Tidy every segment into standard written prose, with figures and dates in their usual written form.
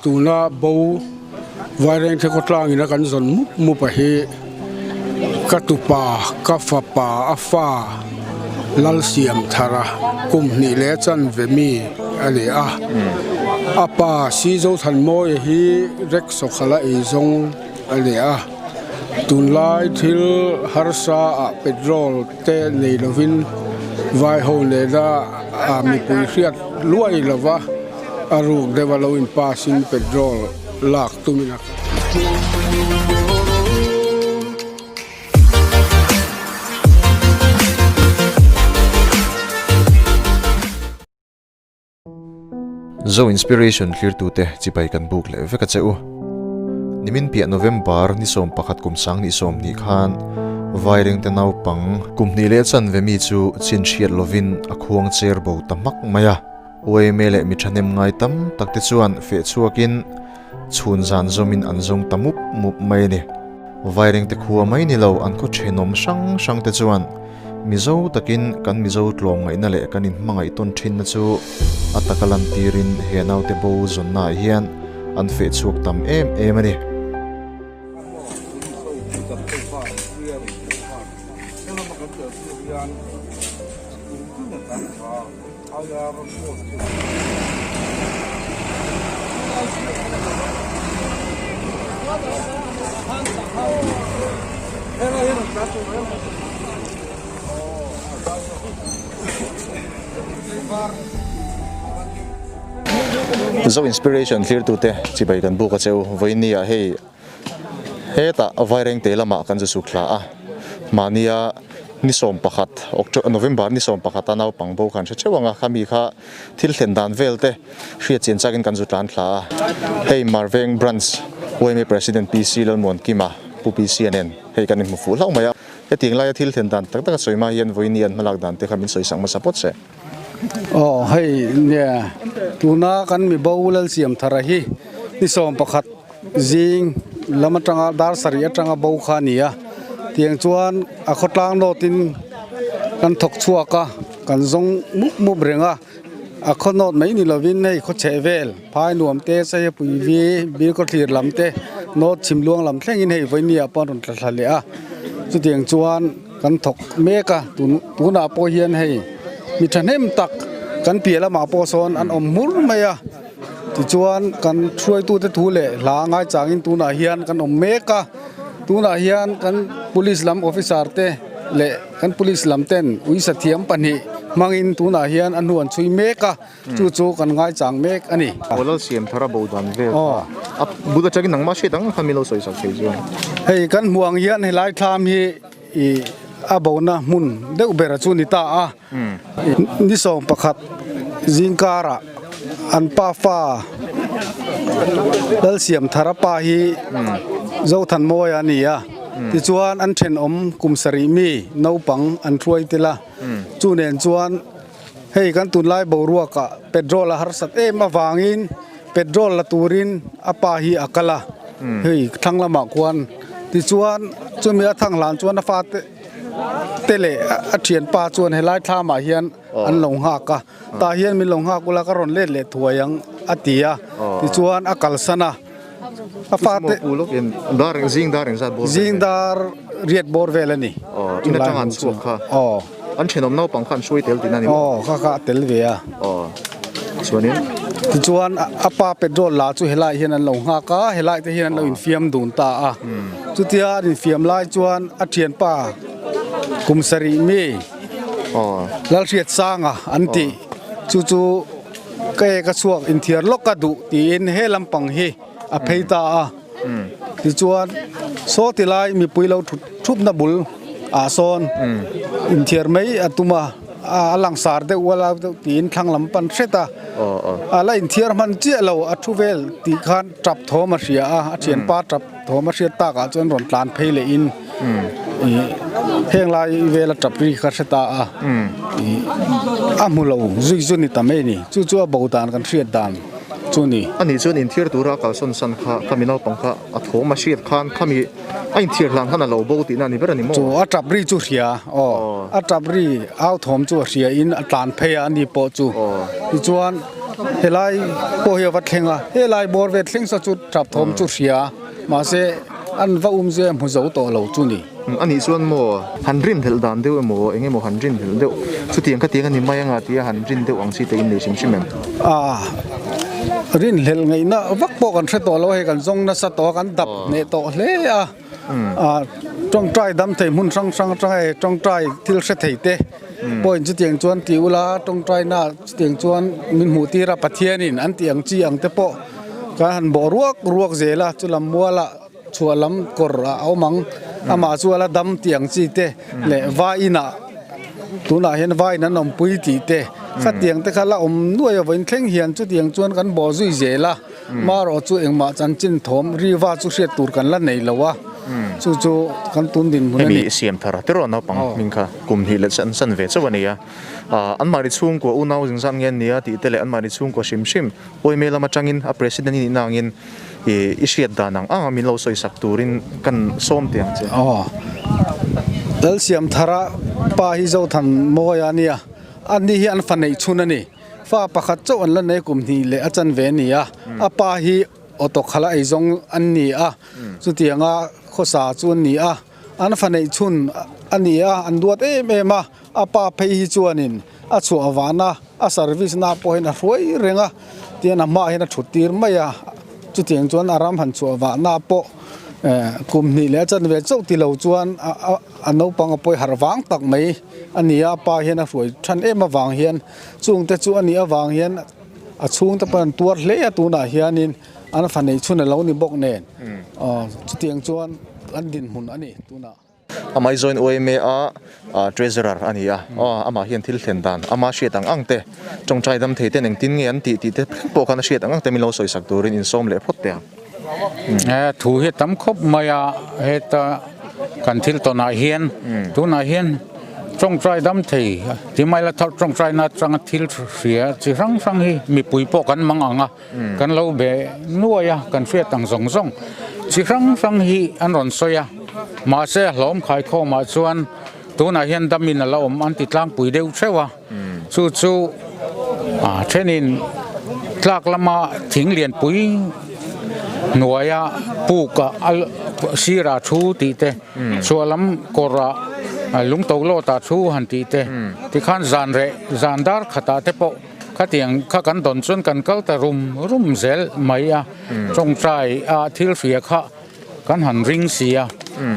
Tuna bo Vairengte khawtlangin a kan zawn mup mup a hi ka tupa, ka fapa, a fa Lalsiamthara kum hnih leh chanve mi a ni a. A pa Sizothanmawia hi rek sawkhala eizawng a ni a. Tunlai thil harsa ah petrol te nei lovin vai ho nena mipui hriat luai lova a ruk deuh a lo in pass in petrol lak tumin a kal. Zo Inspiration thlirtute chibai kan buk leh vek a che u. Nimin piah November ni 11 kum 2020 khan Vairengte naupang kum hnih leh chanve mi chu chin hriat lovin a khuang cher bo ta hmak mai a. Yma leh mi thahnem ngai tam tak te chuan feh chhuakin chhun zan zawmin an zawng ta mup mup mai a ni. Vairengte khua mai ni lo an khaw thenawm hrang hrang te chuan Mizo takin kan Mizo tlawmngaihna leh kan inhmangaih tawn thinna chu a taka lantirin he naute bo zawnnaah hian an feh chhuak tam em em a ni. Zo Inspiration thlirtute chibai kan buk a cheu vawinia hei Hetah Vairengte lamah kan zu suk thla a, mahnia ni 11 October November ni 11 a naupang bo khan hre theuh ang a, khami kha thil thlen dan vel te hriat chian chakin kan zu tlan thla a. Hei Marveng Branch yma President PC Lalmuankima Pu PC a nen hei kan inhmu fuh hlauh mai a, hetiang laia thil thlen dan tak tak a sawi hma hian vawiin an hmalak dan te kha min sawi sak hmasa phawt se. Aw hei nia tuna kan mi bo Lalsiamthara hi ni 11 Zing lam atanga dar sarih atanga bo kha a ni a, tiang chuan a khawtlang nawtin kan thawk chhuak a, kan zawng mup mup reng a, a khaw nawt mai ni lovin hei khaw chheh vel phai nuam te Saihapui vi Bilkhawthlir lam te nawt chhim luang lam thlengin hei vawinia pawh an rawn tla thla leh a, chutiang chuan kan thawk mek a tunah pawh hian hei mi thahnem tak kan piah lamah pawh sawn an awm hmur mai a. Tichuan kan hruaitute thu leh hla ngaichangin tunah hian kan awm mek a, tunah hian kan police lam officer te leh kan police lam ten uisa thiam pahnih hmangin tunah hian a hnu an chhui mek a, chu chu kan ngaichang mek a ni. Aw lal siam thar a bo dan vel kha a bul atangin nangmah hriat ang kha min lo sawi sak thei chuan. Hei kan hmuh ang hian helai thlam hi ih a bona hmun deuh ber chu ni ta a. Ni 11 zingkarah an pa fa Lalsiamthara pa hi Zothanmawia a ni a, tichuan an thenawm kum sarih mi naupang an hruai tel a, chu nen chuan hei kan tunlai boruakah petrol a harsat em avangin petrol la turin a pa hi a kal a, hei thlang lamah khuan tichuan chumi a thang hlan chuan a fate. te leh a thianpa chuan helai thlamah hian an lo nghak a tah hian min lo nghak ula ka rawn let leh thuai ang a ti a tichuan a kalsan a a fate zing dar riat bawr vel a ni chulai hun chu aw an thenawm naupang kha an hruai tel tihna a ni maw aw kha kha a tel ve a aw chuanin tichuan a pa petrol la chu helai hian an lo nghak a helai te hian an lo infiam dun ta a chutia an infiam lai chuan a thianpa kum sarih mi Lalhriatsanga an tih chu chu ka ek a chhuak inthiar lawk a duh tiin he lampang hi a phei ta a tichuan saw ti lai mipui lo thut thupna bul ah sawn inthiar mai a tum a a langsar deuh ual a deuh tiin thlang lam pan hret a a la inthiar hman chiah lo a thu vel tih khan tap thawm a hria a a thianpa tap thawm a hriat takah chuan rawn tlan phei leh in ih heng lai vela tap ri kha hre ta a ih a hmu lo zui chu ni ta mai a ni chu chu a bo dan kan hriat dan chu ni. Ani chuan inthiar tura kalsawn san kha khami naupang kha a thawm a hriat khan khami a inthiar hlan khan a lo bo tihna a ni ber a ni maw? Chu a tap ri chu hria aw a tap ri au thawm chu a hria in a tlan phei a ani pawh chu tichuan. Helai pawh hi a va thleng a, helai bawr ve thleng saw chu tap thawm chu hria mahse an va um zui a hmu zo tawh lo chu ni. A nih chuan maw han rinhlelh dan deuh emaw eng emaw han rinhlelh deuh chutiang khatiang a ni mai anga tia han rin deuh ang chi te in nei hrim hrim em? A rinhlelh ngaihna vak pawh kan hre tawh lo a hei kan zawng nasa tawh a kan dap hneh tawh hle a. Tawngtai dam thei hmun hrang hrang atanga hei tawngtai thil hre thei te pawhin chutiang chuan ti ula tawngtaina chutiang chuan min hmuh tir a Pathianin an tih ang chi ang te pawh kan han bawh ruak ruak zel a chulam mualah chhuah lam kawr a awm ang amah chu a la dam tih ang chi te leh vai inah tunah hian vai in an awmpui tih te khatiang te kha la awm nuai a vawiin thleng hian chutiang chuan kan bawh zui zel a. Marawh chu engmah chanchin thawm riva chu hriat tur kan la nei lo a, chu chu kan tun dinhmun a ni. Hemi siam thar a tiraw naupang hming kha kum hnih leh chan chan ve chauh a ni a, anmahni chhungkua unau zing zat nge an nia tih te leh anmahni chhungkua hrim hrim Awime lam atangin a president i nihna angin i hriat dan ang ang a min lo sawi sak turin kan sawm teh ang che. Aw, Lalsiamthara pa hi Zothan Mawia a nia, ani hi an fa neih chhun a ni. Fa pakhat chauh an la nei kum hnih leh a chanve a ni a, a pa hi auto khalh a eizawng an ni a, chutianga khawsa chu an ni a, an fa neih chhun a ni a, an duat em em a, a pa phei hi chuanin a chhuah vana a service na pawh hian a hruai reng a, tihian a hmaah hian a thut tir mai a, chutiang chuan a ram han chhuah vahna pawh kum hnih leh a chanve chauh tilo chuan a. A naupang a pawi harh vang tak mai a ni a, a pa hian a hruai than em avang hian chungte chu a nih avang hian a chhungte pawh an tuar hle a tunah hianin an fa neih chhun a lo ni bawk nen aw chutiang chuan an dinhmun a ni tunah. Amah hi Joint OMA a Treasurer a ni a, aw amah hian thil thlen dan ama hriat ang ang te tawngtai dam thei ten engtin nge an tih tih te thleng pawh khan a hriat ang ang te min lo sawi sak turin insawm leh phawt teh ang. Thu hi a tam khawp mai a, heta kan thil tawnah hian tunah hian tawngtai dam thei ti mai la tawngtai na atanga thil hria chi hrang hrang hi mipui pawh kan mang ang a, kan lo be nuai a, kan hriat ang zawng zawng chi hrang hrang hi an rawn sawi a, mahse hlawm khaikhawmah chuan tunah hian damin a la awm an ti tlangpui deuh theuh a. Chu chu a thenin tlak lama thing lianpui hnuaia puk a sirah thu tih te chhuah lam kawrah lung to lawtah thu han tih te tikhan zan reh zan dar khatah te pawh khatiang kha kan dawn chuan kan kal ta rum rum zel mai a tawngtai a thil hria kha kan han ring si a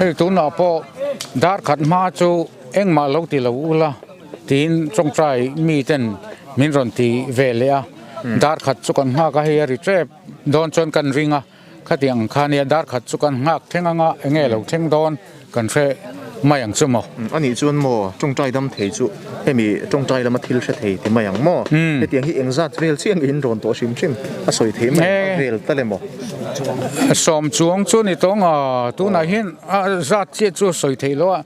hei tunah pawh dar khat hma chu engmah lo ti lo ula. Tiin tawngtai miten min rawn ti ve leh a, dar khat chu kan nghak a, hei a ri tep dawn chuan kan ring a, khatiang ang kha nia dar khat chu kan nghak thleng anga eng nge lo thleng dawn kan hre mai ang chu maw. A nih chuan maw tawngtai dam thei chu hemi tawngtai lama thil hre thei ti mai ang maw? Hetiang hi engzat vel chiah nge in rawn tawh hrim hrim a sawi thei mai ang a vel tal emaw? Sawm chuang chu ni tawng a, tunah hian a zat chiah chu a sawi theih loh a.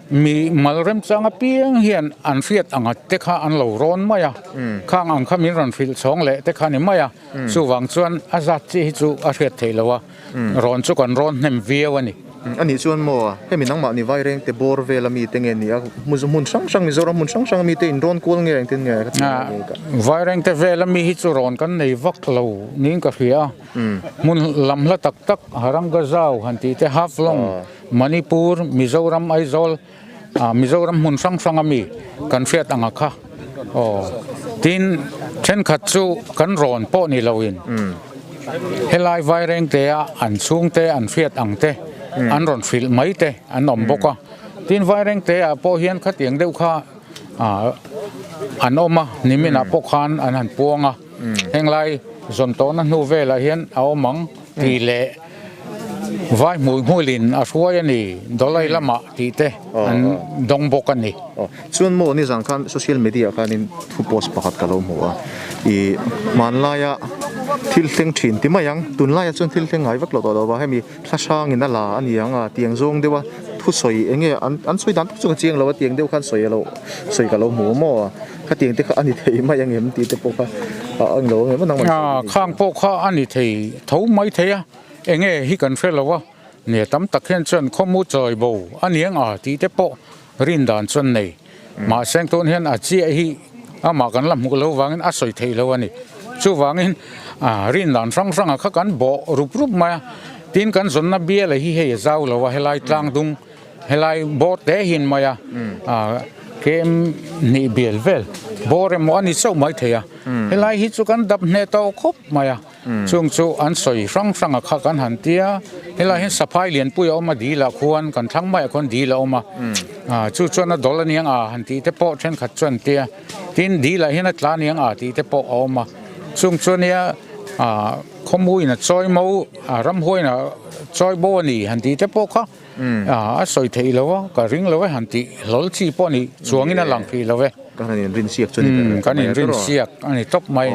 Mi mal remchang apiang hian an hriat anga te kha an lo rawn mai a, khang ang kha min rawn hrilh chhawng leh te kha ni mai a, chuvang chuan a zat chiah hi chu a hriat theih lo a, rawn chu kan rawn hnem viau a ni. A nih chuan maw, hemi nangmah ni Vaireng te bawr vela mi te nge ni a, hmun hrang hrang Mizoram hmun hrang hrang mi te in rawn kual nge engtin nge ka ti mai ka. Vaireng te vela mi hi chu rawn kan nei vak lo niin ka hria a, hmun lam hla tak tak Harangazau han tih te Haflong, Manipur, Mizoram, Aizawl, Mizoram hmun hrang hrang ami kan hriat anga kha aw tin thenkhat chu kan rawn pawh ni loin helai Vairengte a an chhungte an hriat ang te an rawn hrilh mai te an awm bawk a tin Vairengte ah pawh hian khatiang deuh kha an awm a nimin ah pawh khan an han puang a henglai zawn tawhna hnu velah hian a awm ang tih leh Vai hmui hmuilin a hruai a ni, Dalai Lama tih te an dawng bawk a ni. Chuan maw nizan khan social media ah khanin thu post pakhat ka lo hmu a, ih hmanlaia thil thleng thin ti mai ang, tunlaiah chuan thil thleng ngai vak lo tawh lo va, hemi thla hrangin a la a ni ang a, tiang zawng deuha thu sawi eng nge an sawi dan tak chu ka chiang lo a, tiang deuh khan sawi a lo sawi ka lo hmu maw, khatiang te kha a ni thei mai ang em tih te pawh kha a ang lo ang em a nangmah sawi Khang pawh kha a ni thei tho mai thei a. Enge hi kan hre lo a, nia tam tak hian chuan khawmu chawi bo a niang a tih te pawh rin dan chuan nei. Mahse tun hian a chiah hi amah kan la hmuh lo vangin a sawi theih lo a ni. Chuvangin rin dan hrang hrangah kha kan bawh rup rup mai a, tin kan zawnna bial hi hei a zau lo a, helai tlang dung helai bawr te hin mai a, kem hnih bial vel bawr emaw a ni chauh mai thei a, helai hi chu kan dap hneh tawh khawp mai a. Chung chu an sawi hrang hranga kha kan han ti a, helai hian saphai lianpui a awm a dil ah khuan kan thlang maiah khuan dil a awm a, chu chuan a dawl aniang a han tih te pawh thenkhat chuan an ti a, tin dil ah hian a tla aniang a tih te pawh a awm a, chung chu ania khawmuin a chawi mo ramhuaiin a chawi bo a ni han tih te pawh kha a sawi theih lo a, ka ring lo e han tih hlawl chi pawh a ni chuangin a lang theih lo e. Kan inrin siak chu a ni ber Kan inrin siak a ni tawp mai.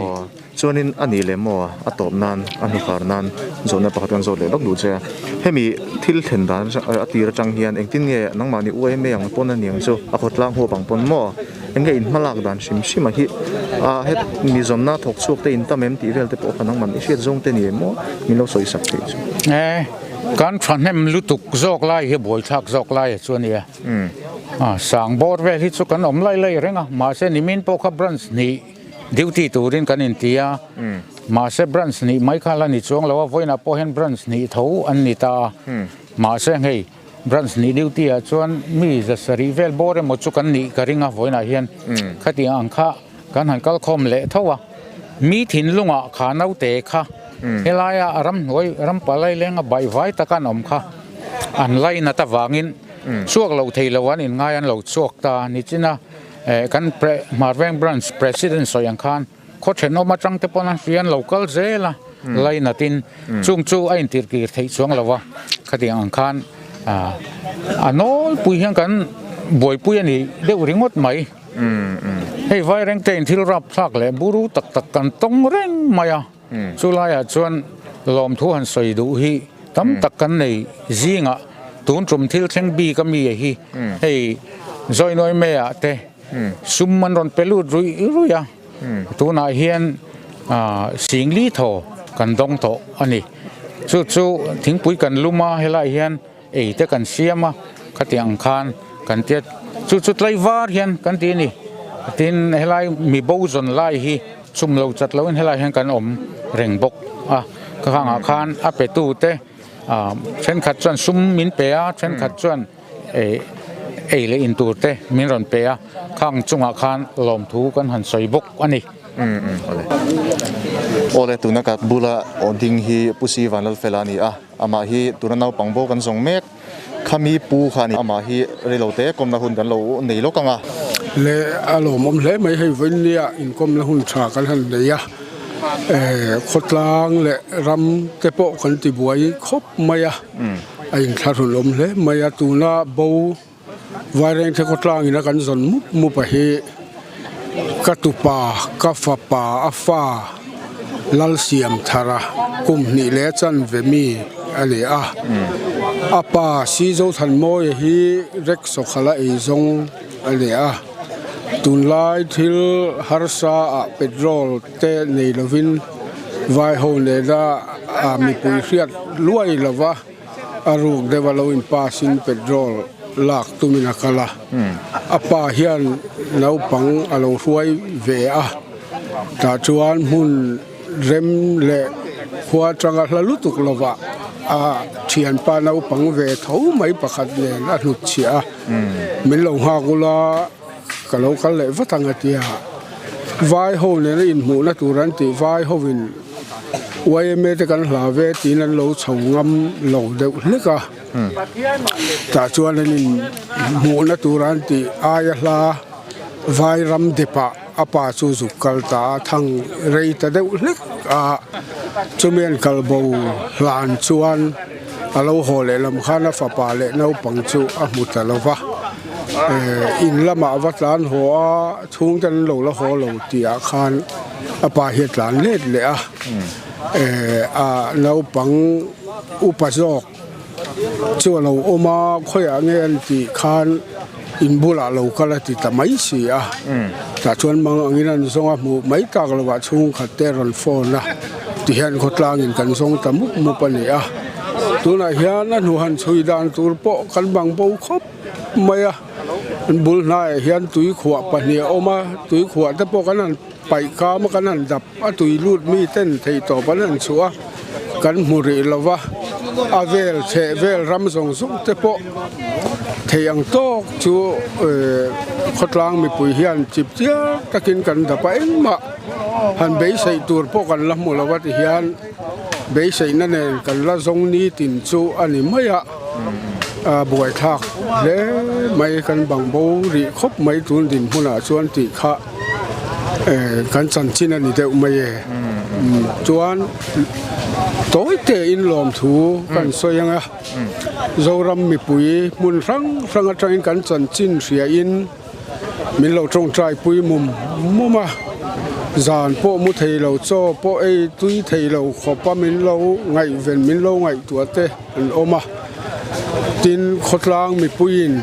Chuanin a nih leh maw a tawp nan a hnukhar nan zawhna pakhat kan zawt leh lawk duh che a. Hemi thil thlen dan a tir atang hian engtin nge nangmahni UMA ang pawn a niang chu a khawtlang huap ang pawn maw eng nge in hmalak dan hrim hrim a hi a het mi zawnna thawk chhuak te in tam em tih vel te pawh kha nangmahni hriat zawng te ni em maw min lo sawi sak theih chu. E kan thahnem lutuk zawk lai hi buaithlak zawk lai a chu a nia. Sang bawr vel hi chu kan awm lai lai reng a mahse nimin pawh kha branch hnih Duty turin kan inti a, mahse branch hnih mai kha la ni chuang lo a, vawiinah pawh hian branch hnih tho an ni ta a, mahse hei branch hnih duty ah chuan mi za sarih vel bawr emaw chu kan nih ka ring a, vawiinah hian khatiang ang kha kan han kal khawm leh tho a, mi thinlungah kha naute kha helaia ramhnuai rampalai lenga baihvai taka an awm kha an lainat avangin chhuak loh thei lo an inngai an lo chhuak ta nichina. Eh kan pre Hmarveng branch president sawi ang khan khaw thenawm atang te pawn a hrian lo kal zel a lainatin chung chu a intir kir theih chuang lo a khatiang ang khan ah a nawlpui hian kan buaipui a ni deuh ringawt mai hei vairengte in thil rap thlak leh buru tak tak kan tawng reng mai a chu laiah chuan lawmthu han sawi duh hi tam tak kan nei zingah tun tum thil thleng bik a mi hi hei Zawinawi Mei-ah te sum an rawn pe lut ruih ruih a, tunah hian Singli thaw kan dawng tawh a ni. Chu chu thingpui kan lum a, helaiah hian ei te kan siam a, khatiang ang khan kan tia chu chu tlaivar hian kan ti a ni. Tin, helai mi bo zawn lai hi chum lo chat loin helaiah hian kan awm reng bawk a, ka khangah khan a petu te thenkhat chuan sum min pe a, thenkhat chuan Ei leh in tur te min rawn pe a, khang chungah khan lawmthu kan han sawi bawk a ni. Awle tuna ka bula aw ding hi Pu Si Vanlalfela a ni a, amah hi tuna naupang bo kan zawng mek, khami pu kha a ni, amah hi reilote kawmna hun kan lo nei lawk ang a. Le a lawmawm hle mai hei vawinia inkawmna hun tha kan han nei a, khawtlang leh ram te pawh kan tibuai khawp mai a. A inthlahrun awm hle mai a, tuna bo Vairengte khawtlangin a kan zawn mup mup a hi ka tupa ka fapa a fa Lalsiamthara kum hnih leh chanve mi a ni a, a pa Sizothanmawia hi Reksawkhala eizawng a ni a, tunlai thil harsa ah petrol te nei lovin vai ho nena mipui hriat luai lova a ruk deuh a lo in pass in petrol lak tumin a kal a, a pa hian naupang a lo hruai ve a, tah chuan hmun rem leh khua atanga hla lutuk lovah a thianpa naupang ve tho mai pakhat nen a hnutchhiah a, min lo nghak ula. Ka lo kal leh vat ang a ti a, vai ho nena inhmuhna tur an tih vai hovin yma te kan hla ve tiin an lo chho ngam lo deuh hlek a, tah chuan an inhmuhna tur an tih aia hla vai ram depah a pa chu zuk kal ta a, thang rei ta deuh hlek a, chumi an kal bo hlan chuan a lo haw leh lam khan a fapa leh naupang chu a hmu ta lo va. In lamah va tlan haw a chhungte an lo la haw lo tih ah khan a pa hi a tlan let leh a a naupang upa zawk chu a lo awm a khawiah nge an tih khan in bulah lo kal a ti ta mai si a tah chuan mang angin an zawng a hmuh mai tak lovah chhungkhat te a rawn phone a tihian khawtlangin kan zawng ta mup mup a ni a tunah hian a hnuhan chhui dan tur pawh kan bang bo khawp. mai a. An bul hnaiah hian tuikhuah pahnih a awm a, tuikhuah te pawh kan han paih kam a, kan han dap a tui lut mi ten theihtawp an han chhuah a, kan hmu rih lo va, a vel chheh vel ram zawng zawng te pawh thei ang tawk chu ehh khawtlang mipui hian chip chiar takin kan dap a, engmah han beiseih tur pawh kan la hmu lo va ti hian beiseihna nen kan la zawng nitin chu a ni mai a. A buaithlak hle mai kan bang bo rih khawp mai tun dinhmunah chuan tih kha eh kan chanchin a ni deuh mai e chuan tawi tein lawmthu kan sawi ang a Zoram mipui hmun hrang hrang atangin kan chanchin hriain min lo tawngtai pui mum mum a zan pawh mu thei lo chaw pawh ei tui thei lo khawp a min lo ngaihven min lo ngaihtuah te. An awm a, tin khawtlang mipuiin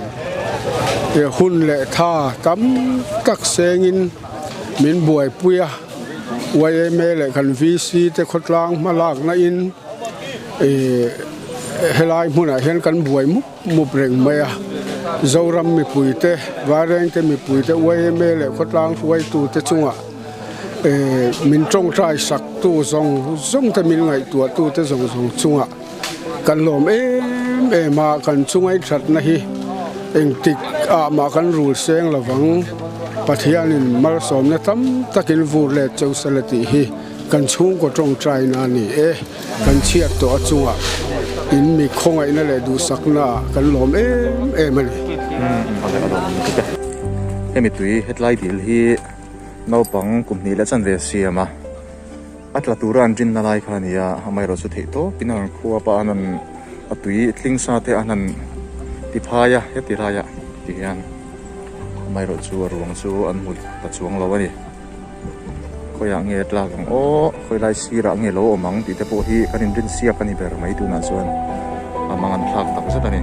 hun leh tha tam tak sengin min buaipui a, yma leh kan VC te khawtlang hma lakna in ih helai hmunah hian kan buai mup mup reng mai a, Zoram mipui te, Vairengte mipui te, yma leh khawtlang hruaitu te chungah ih min tawngtai sak tu zawng zawng te min ngaihtuah tu te zawng zawng chungah. Kan lawm em em a, kan chungai thatna hi engtik ah mah kan rul seng lovang. Pathianin malsawmna tam takin vur let cheu sela tih hi kan chhungkaw tawngtaina a ni e. Kan chhiat tawh a chungah in mi khawngaihna leh duhsakna ah kan lawm em em a ni. Hemi tui hetlai dil hi naupang kum hnih leh chanve a siam a. A tla tura an rinna lai kha a ni a, amaherawh chu theih tawpin a rawn khuap a, an rawn a tui tling sa te an han ti phai a heti laiah ti hian amaherawh chu a ruang chu an hmu ta chuang lo a ni. Khawiah nge tlak ang aw, khawi lai sirah nge lo awm ang tih te pawh hi kan inrin siak a ni ber mai tunah chuan a mang an thlak tak zet a ni.